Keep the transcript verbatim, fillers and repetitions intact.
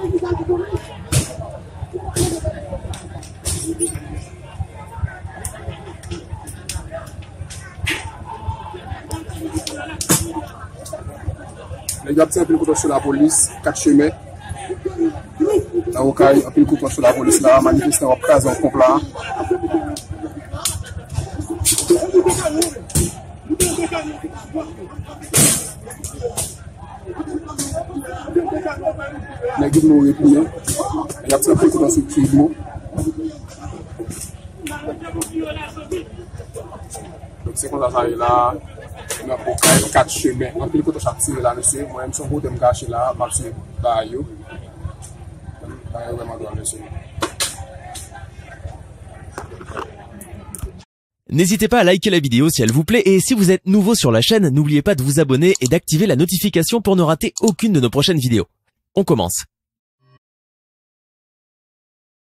Nèg yo ap tire anpil kouto sou lapolis, kat chemen. Nan Okay, anpil kouto sou lapolis la, manifestan yo ap kraze yon ponp la. Nèg Iglo repliye. Nèg ap tire anpil kouto sou ti Iglo. Donk, se konsa sa ye la. Nan Okay, kat chemen. Anpil kouto ap tire la, mesye. Mwen menm, se yon kote m kache la, m ap swiv bagay yo. Bagay yo vrèman dwòl, mesye. N'hésitez pas à liker la vidéo si elle vous plaît et si vous êtes nouveau sur la chaîne, n'oubliez pas de vous abonner et d'activer la notification pour ne rater aucune de nos prochaines vidéos. On commence.